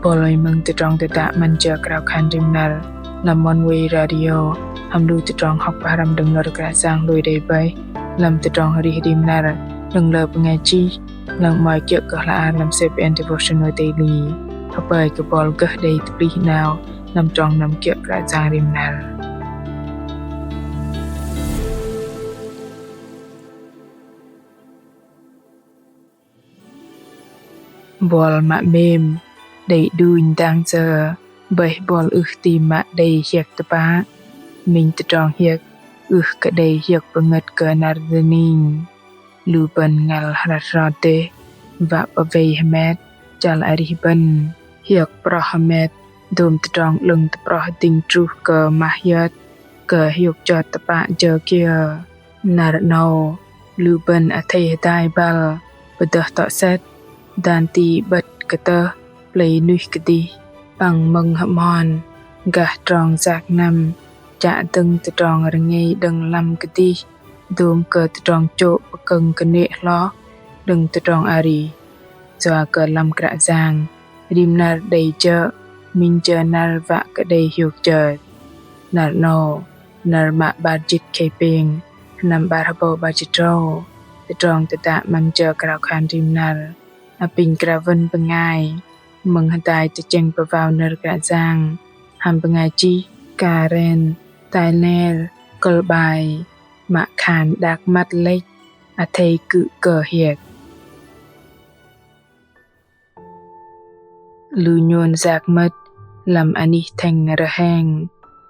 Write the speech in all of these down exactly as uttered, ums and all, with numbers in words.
Bol oei mơ̆ng tơdrong tơdă 'Măn Jơ Krao Khan Rim Năr lăm Oneway Radio, hăm lu tơdrong hŏk pơhrăm đơ̆ng nơ̆r Kră Yang lui đei bơih lăm tơdrong arih rim năr đơ̆ng lơ bơngai chih, lăng 'mơ̆i kiơ̆ kơ hla ar lăm CBN Devotional Daily. Hơpơi kơ bol gơh đei tơplih 'nao lăm trong năm kiơ̆ Kră Yang rim năr. Bol mă 'mêm, đei đunh dang sơ̆ bơih bol ưh ti mă đei hiơ̆k tơpă. Minh tơdrong hiơ̆k ưh kơ đei hiơ̆k pơngơ̆t kơ năr dơning. Lu bơ̆n ngăl hrăt hrot dêh, wă pơwei hơmet chăl arih bơ̆n. Hiơ̆k pơrŏ hơmet dôm tơdrong 'lơ̆ng tơprŏ dĭng truh kơ mah hiơt, kơ hiôk chot tơpă jơ kiơ. Năr 'nâu, lu bơ̆n athei hơdai băl pơdơh tŏ sĕt, dan ti 'bơ̆t kơtơh plei nuih kơdih păng mơ̆ng hơmon gah trong yak năm chă dơ̆ng tơdrong rơngei đơ̆ng lăm kơdih, dôm kơ tơdrong chô̆ pơkơ̆ng kơnê̆ hloh đơ̆ng tơdrong arih. Yua kơ lăm Kră Yang, rim năr đei jơ̆ minh jơ năr wă kơ đei hiôk chơt. Năr 'nâu, năr mă 'bar jĭt khei pêng, sơnăm 'bar hơbâu 'bar jĭt tơdrâu, tơdrong tơdă 'Măn Jơ Krao Khan Rim Năr apinh krao wơ̆n bơngai mơ̆ng hơdai tơchĕng pơwao nơ̆r Kră Yang hăm bơngai chih Karen Tyler, kơ̆l 'bai: Mă khan đak măt lĕch athei kư̆m kơ hiơ̆k. Lu nhôn yak mơ̆t lăm anih thĕng rơheng,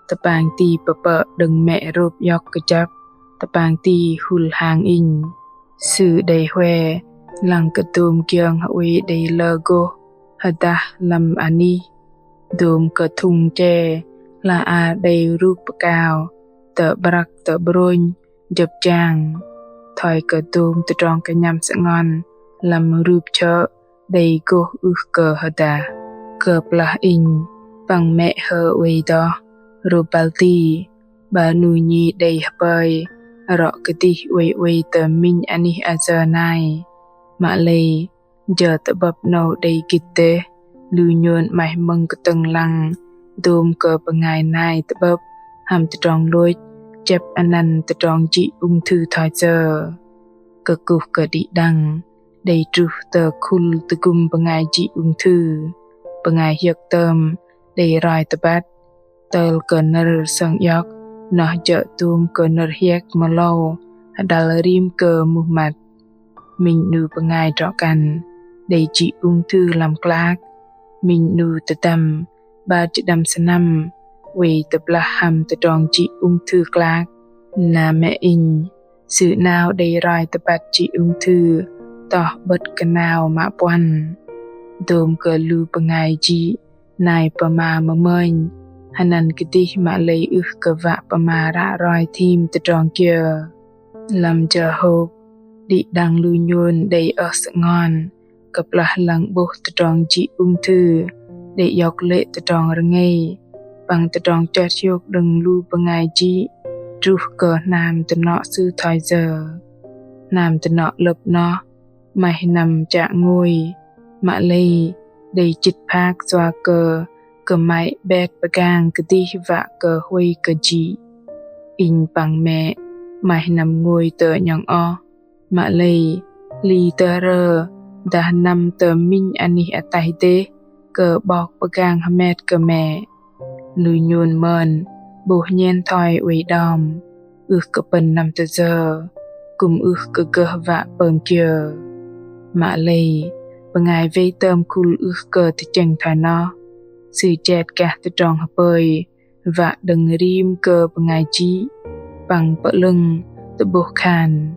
tơpang ti pơpơ̆ đơ̆ng mĕ rôp iŏk kơjăp, tơpang ti hŭl hang inh. Sư đei hue lăng kơ dôm giơng hơoei đei lơ gôh hơdah lăm anih, dôm kơ thŭng che hla ar đei rup pơkao tơ 'brăk tơ 'brônh jơ̆p jang. Thoi kơ dôm tơdrong kơnhăm sơngon lăm rup chơ̆ đei gôh ưh kơ hơdah. Kơplah inh păng mĕ hơ oei đoh rôp băl ti, 'bar 'nu nhi đei hơpơi rŏ kơdih oei oei tơ minh anih ayơ nai. Mă lei jơ tơ'bơ̆p 'nâu đei gĭt dêh, lu nhôn 'maih mơ̆ng kơtơ̆ng lăng dôm kơ bơngai nai tơ'bơ̆p hăm tơdrong lôch chĕp anăn tơdrong jĭ ung thư thoi sơ̆. Kơkuh kơ đĭ đăng đei truh tơ khul tơgŭm bơngai jĭ ung thư, bơngai hiơ̆k tơm đei roi tơbăt, tơl kơ nơ̆r sơng iŏk noh jơ̆ dôm kơ nơ̆r hiĕk mơlâu hơđăl rim kơ muh măt. Minh 'nu bơngai drŏ-kăn đei jĭ ung thư lăm klak. Minh 'nu tơdăm 'bar jĭt đăm sơnăm oei tơblah hăm tơdrong jĭ ung thư klak. Na mĕ inh, sư 'nao đei roi tơbăt jĭ ung thư toh 'bơ̆t kơnao mă puăn. Dôm kơ lu bơngai jĭ nai pơma mơmơnh, hơnăn kơdih mă lei ưh kơ wă pơma ră roi thim tơdrong kiơ. Lăm jơ hôk, đĭ đăng lu nhôn đei ơh sơngon kơplah lăng 'bôh tơdrong jĭ ung thư đei iŏk lê̆ tơdrong rơngei păng tơdrong chơt hiôk đơ̆ng lu bơngai jĭ truh kơ hnam dơnŏ sư thoi yơ. Hnam dơnŏ 'lơ̆p noh 'maih năm chă ngôi, mă lei đei chĭt phak yua kơ kơmăy 'bet pơgang kơdih wă kơ huay kơ jĭ. Inh păng mĕ 'maih năm ngôi tơ 'nhŏng oh, mă lei hli tơhrơ dah năm tơ minh anih ataih dêh kơ 'bok pơgang hơmet kơ mĕ. Lu nhôn mơn 'bôh nhen thoi oei đom, ưh kơ pơ̆n năm tơ yơ, kư̆m ưh kơ gơh wă pơm kiơ. Mă lei bơngai wei tơm khul ưh kơ tơchĕng thoi noh, sư jet gah tơdrong hơpơi wă đơ̆ng rim kơ bơngai jĭ păng pơ'lơ̆ng tơ'bôh khan.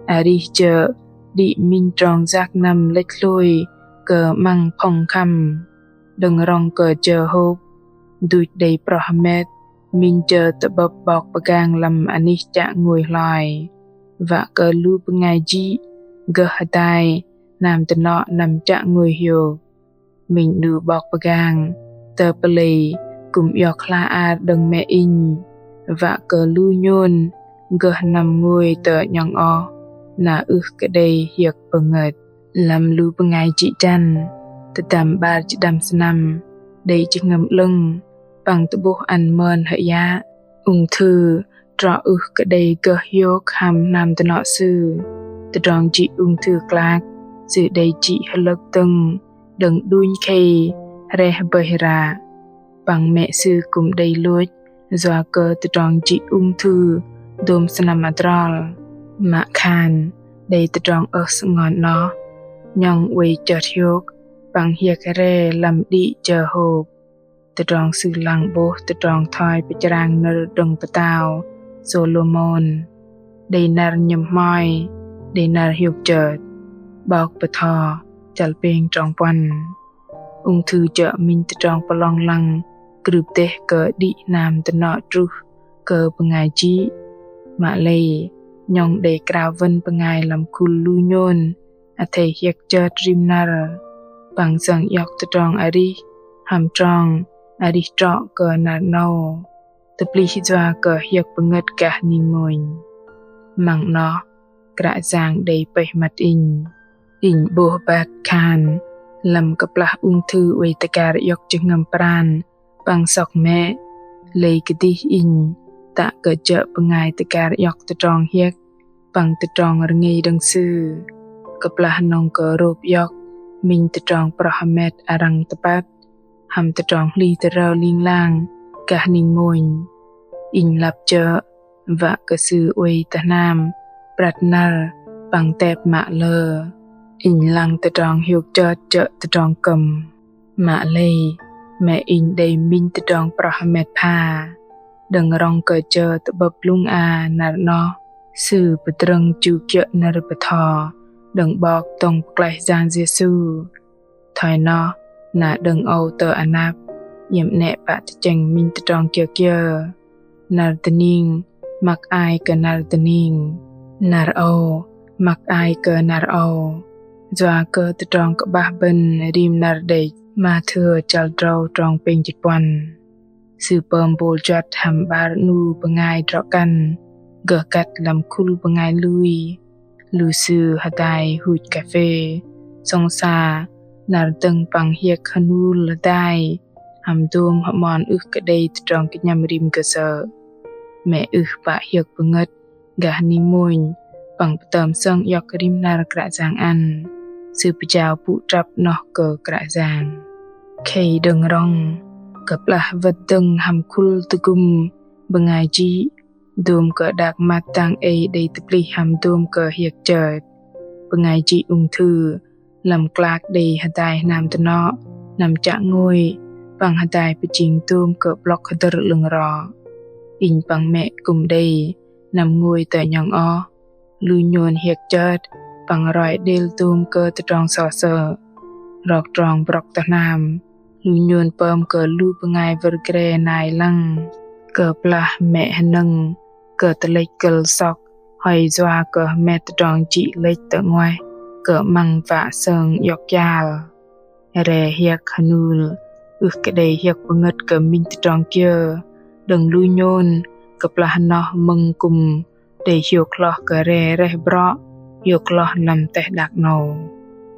Arih jơ̆ đĭ minh trong yak năm lĕch hlôi kơ 'măng phŏng khăm. Đơ̆ng rŏng kơ jơ hôk, duch đei prŏ hơmet minh jơ tơ'bơ̆p 'bok pơgang lăm anih chă ngôi hloi, wă kơ lu bơngai jĭ gơh hơdai hnam dơnŏ năm chă ngôi hiôk. Minh 'nu 'bok pơgang tơ pơlei kư̆m iŏk hla ar đơ̆ng mĕ inh, wă kơ lu nhôn gơh năm ngôi tơ 'nhŏng oh, na ưh kơ đei hiơ̆k pơngơ̆t. Lăm lu bơngai jĭ jăn, Tơdăm 'bar jĭt đăm sơnăm đei jơhngơ̆m 'lơ̆ng păng tơ'bôh ăn mơn hơyă. Ung thư trŏ ưh kơ đei gơh hiôk hăm hnam dơnŏ sư. Tơdrong jĭ ung thư klak sư đei jĭ hơlơ̆k dơ̆ng đơ̆ng đunh khei hreh bơih ră. Păng mĕ sư kư̆m đei lôch yua kơ tơdrong jĭ ung thư dôm sơnăm adrol. Mă khan đei tơdrong ơh sơngon 'noh, 'nhŏng oei chơt hiôk păng hiơ̆k re lăm đĭ jơ hôk. Tơdrong sư lăng 'bôh tơdrong thoi pơchrang nơ̆r đơ̆ng pơtao Sôlômôn: Đei năr nhơ̆m hmoi, đei năr hiôk chơt. 'Bok Bơtho, chăl pêng trong puăn. Ung thư jơ̆ minh tơdrong pơlong lăng krưp dêh kơ đĭ hnam dơnŏ truh kơ bơngai jĭ. Mă lei 'nhŏng đei krao wơ̆n bơngai lăm khul lu nhôn athei hiơ̆k chơt rim năr păng sơng iŏk tơdrong arih hăm trong arih trŏ kơ năr 'nâu. Tơplih yua kơ hiơ̆k pơngơ̆t gah ning mônh. Măng 'noh Kră Yang đei pơih măt inh. Inh 'bôh băt khan lăm kơplah ung thư oei tơgar iŏk jơhngơ̆m pran păng sŏk mĕ, lei kơdih inh tă kơ jơ̆ bơngai tơgar iŏk tơdrong hiơ̆k păng tơdrong rơngei đơ̆ng sư. Kơplah nŏng kơ rôp iŏk minh tơdrong prŏ hơmet arăng tơpăt hăm tơdrong hli tơrơ ling lang gah ning mônh, inh lăp jơ̆ wă kơ sư oei tơ hnam prăt năr păng tep mă lơ. Inh lăng tơdrong hiôk chơt jơ̆ tơdrong kơ̆m. Mă lei mĕ inh đei minh tơdrong prŏ hơmet pha. Đơ̆ng rŏng kơ jơ tơ'bơ̆p lung a năr 'noh, sư pơdrơ̆ng chu kiơ̆ nơ̆r bơtho đơ̆ng 'Bok dŏng pơklaih Yang Yêsu. Thoi noh na đơ̆ng âu tơ anăp, iĕm 'nĕ pă tơchĕng minh tơdrong kiơ kiơ. Năr dơning măk ai kơ năr dơning, năr âu măk ai kơ năr âu, yua kơ tơdrong kơ'bah bơ̆n rim năr đĕch. Mathiơ chăl drâu trong pêng jĭt puăn. Sư pơm bôl juăt hăm 'bar 'nu bơngai drŏ-kăn gơh kăt lăm khul bơngai lui. Lu sư hơdai huch kaphê, sŏng sa, năr dơ̆ng păng hiơ̆k hơnul hơdai hăm dôm hơmon ưh kơ đei tơdrong kơnhăm rim gơsơ̆. Mĕ ưh pă hiơ̆k pơngơ̆t gah ning mônh păng pơtơm sơng iŏk rim năr Kră Yang ăn. Sư pơjao pŭ trăp 'noh kơ Kră Yang. Khei đơ̆ng rŏng, kơplah wơ̆t dơ̆ng hăm khul tơgŭm bơngai jĭ, dôm kơ đak măt dang ei đei tơplih hăm dôm kơ hiơ̆k chơt. Bơngai jĭ ung thư lăm klak đei hơdai hnam dơnŏ năm chă ngôi păng hơdai pơjing dôm kơ 'blŏk hơdơ̆r 'lơ̆ng rŏ. Inh păng mĕ kư̆m đei năm ngôi tơ 'nhŏng oh. Lu nhôn hiơ̆k chơt păng roi đêl dôm kơ tơdrong so sơ̆. Rok trong brŏk tơ hnam, lu nhôn pơm kơ lu bơngai wơ̆r gre nai lăng. Kơplah mĕ hơnơ̆ng kơ tơlĕch kơ̆l sŏk, hoi yua kơ hơmet tơdrong jĭ lĕch tơ 'nguaih kơ 'măng wă sơng iŏk kial. Re hiơ̆k hơnul ưh kơ đei hiơ̆k pơngơ̆t kơ minh tơdrong kiơ. Đơ̆ng lu nhôn, kơplah noh mơ̆ng kư̆m đei hiôk hloh kơ re reh brŏ, hiôk hloh lăm teh đak 'nâu.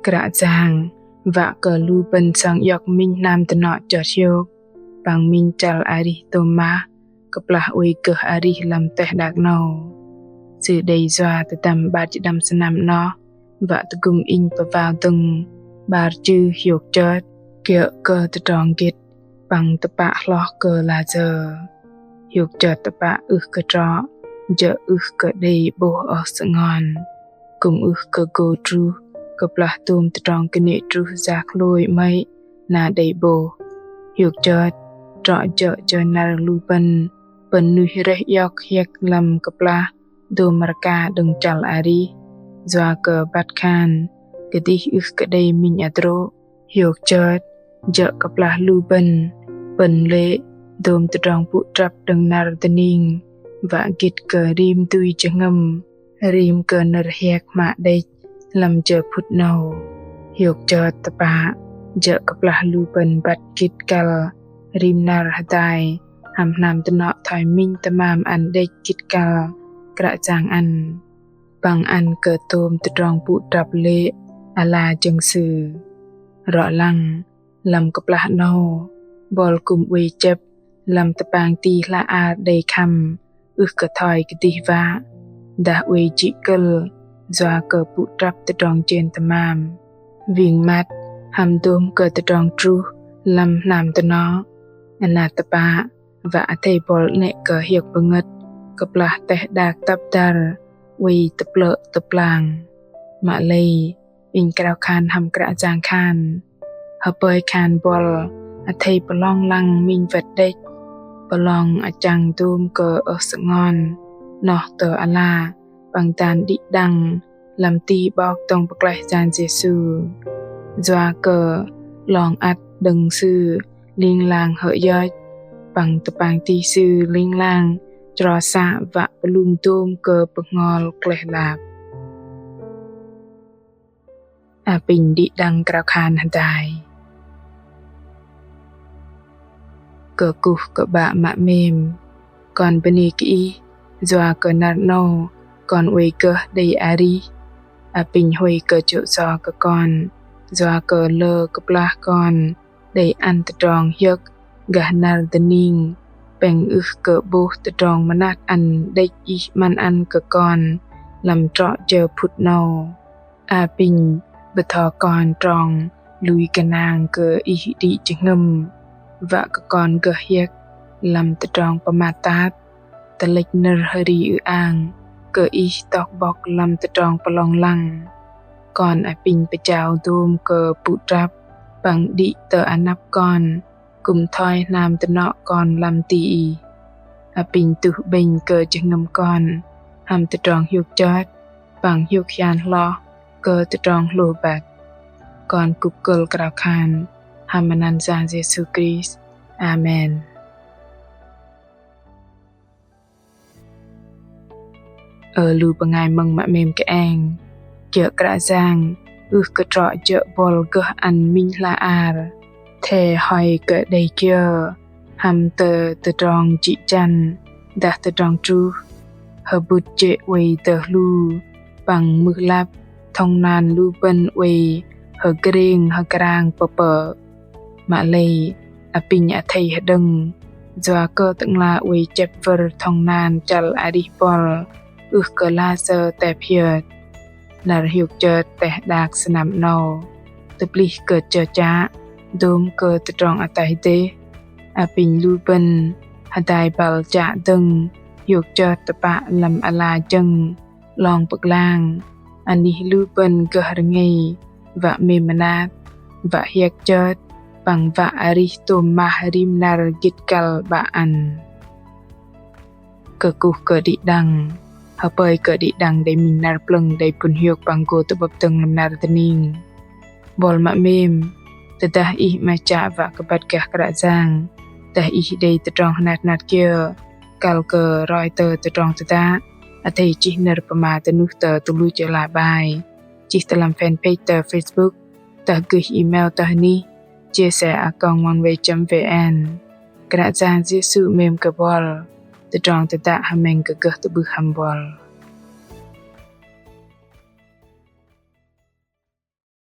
Kră Yang wă kơ lu bơ̆n sơng iŏk minh hnam dơnŏ chơt hiôk păng minh chăl arih tôm mah kơplah oei gơh arih lăm teh đak 'nâu. Sư đei yua tơdăm 'bar jĭt đăm sơnăm 'noh wă tơgŭm inh pơwao dơ̆ng 'bar chư hiôk chơt kiơ̆ kơ tơdrong gĭt păng tơpă hloh kơ la jơ. Hiôk chơt tơpă ưh kơ trŏ, jơ̆ ưh kơ đei 'bôh ơh sơngon. Kư̆m ưh kơ gô truh kơplah dôm tơdrong kơnê̆ truh yak hlôi 'mơ̆i na đei 'bôh. Hiôk chơt trŏ jơ̆ jơ năr lu bơ̆n, bơ̆n nuih rơih iŏk hiơ̆k lăm kơplah dôm rơka đơ̆ng chăl arih. Yua kơ băt khan kơdih ưh kơ đei minh hơdrô̆. Hiôk chơt jơ̆ kơplah lu bơ̆n, bơ̆n lê̆ dôm tơdrong pŭ trăp đơ̆ng năr dơning wă gĭt kơ rim dui jơhngơ̆m, rim kơ nơ̆r hiơ̆k hmă đĕch lăm jơ phŭt 'nâu. Hiôk chơt tơpă jơ̆ kơplah lu bơ̆n băt gĭt kăl rim năr hơdai hăm hnam dơnŏ thoi minh tơmam ăn đĕch gĭt kăl Kră Yang ăn păng ăn kơ tôm tơdrong pŭ trăp lê̆ ala jơ̆ng Sư. Rŏ lăng, lăm kơplah 'nâu, buăl kư̆m oei chĕp lăm tơpang ti hla ar đei khăm ưh kơ thoi kơdih wă, dah oei jĭ kơ̆l yua kơ pŭ trăp tơdrong jên tơmam, wing măt hăm dôm kơ tơdrong truh lăm hnam dơnŏ. Anat tơpă wă athei buăl 'nĕ kơ hiơ̆k pơngơ̆t kơplah teh đak tăp dăr oei tơplơ̆ tơplang. Mă lei, inh krao khan hăm Kră Yang khan, hơpơi khan buăl athei pơlong lăng minh wơ̆t đĕch, pơlong achăng dôm kơ ơh sơngon, noh tơ ala păng dan đĭ đăng lăm ti 'Bok dŏng pơklaih Yang Yêsu. Yua kơ 'long ăt đơ̆ng Sư ling lang hơ̆ yoch, păng tơpang ti Sư ling lang chro să wă pơlung dôm kơ bơhngol kleh lap. Apinh đĭ đăng krao khan hơdai. Kơkuh kơ 'Bă mă 'mêm, kon bơnê kơ Ih yua kơ năr 'nâu kon oei gơh đei arih. Apinh huay kơ jô̆ so kơ kon yua kơ lơ kơplah kon đei ăn tơdrong hiơ̆k gah năr dơning, păng ưh kơ 'bôh tơdrong mơnat ăn đĕch Ih 'măn ăn kơ kon lăm trŏ jơ phŭt 'nâu. Apinh bơtho kon trong lui gơnang kơ Ih đĭ jơhngơ̆m, wă kơ kon gơh hiơ̆k lăm tơdrong pơmat tat, tơlĕch nơ̆r hơri ư-ang kơ Ih tŏk 'bok lăm tơdrong pơlong lăng. Kon apinh pơjao dôm kơ pŭ trăp păng đĭ tơ anăp kon kư̆m thoi hnam dơnŏ kon lăm ti Ih. Apinh tuh 'bĕnh kơ jơhngơ̆m kon hăm tơdrong hiôk chơt păng hiôk hian hloh kơ tơdrong hlôh băt. Kon kŭk kơ̆l krao khan hăm anăn Yang Yêsu Krist. Amen. Ơ lu bơngai mơ̆ng mă 'mêm kơeng, kiơ̆ Kră Yang ưh kơ trŏ jơ̆ buăl gơh ăn minh hla ar, the hoi kơ đei kiơ hăm tơ tơdrong jĭ jăn dah tơdrong truh, hơbŭt jê̆ oei tơ hlu păng mưh lăp, thŏng nan lu bơ̆n oei hơgrêng hơgrang pơpơ̆. Mă lei, apinh athei hơđơ̆ng yua kơ Tơ'ngla oei chĕp wơ̆r thŏng nan chăl arih buăl ưh kơ lasơ tep hiơt. Năr hiôk chơt teh đak sơnăm 'nâu, tơplih kơ chơchă dôm kơ tơdrong ataih dêh, apinh lu bơ̆n hơdai băl chă dơ̆ng hiôk chơt tơpă lăm ala jơ̆ng 'long pơglang, anih lu bơ̆n gơh rơngei wă 'mêm mơnat, wă hiơ̆k chơt păng wă arih tôm mah rim năr gĭt kăl 'Bă ăn. Kơkuh kơ đĭ đăng, hơpơi kơ đĭ đăng đei minh năr plơ̆ng đei pŭn hiôk păng gô tơ'bơ̆p dơ̆ng lăm năr dơning. Buăl mă 'mêm, tơdah ih 'maih chă wă kơ băt gah Kră Yang, dah ih đei tơdrong hnat hnat kiơ kăl kơ roi tơ tơdrong tơdă, athei chih nơ̆r pơma dơnuh tơ tơluch ala bai, chih tơ lăm fanpage tơ Facebook, dah gơih email tơ anih J C a còng oneway chấm V N. Kră Yang Yêsu 'mêm kơ buăl, tơdrong tơdă hơmĕng kơ gơh tơ'bưh hăm buăl.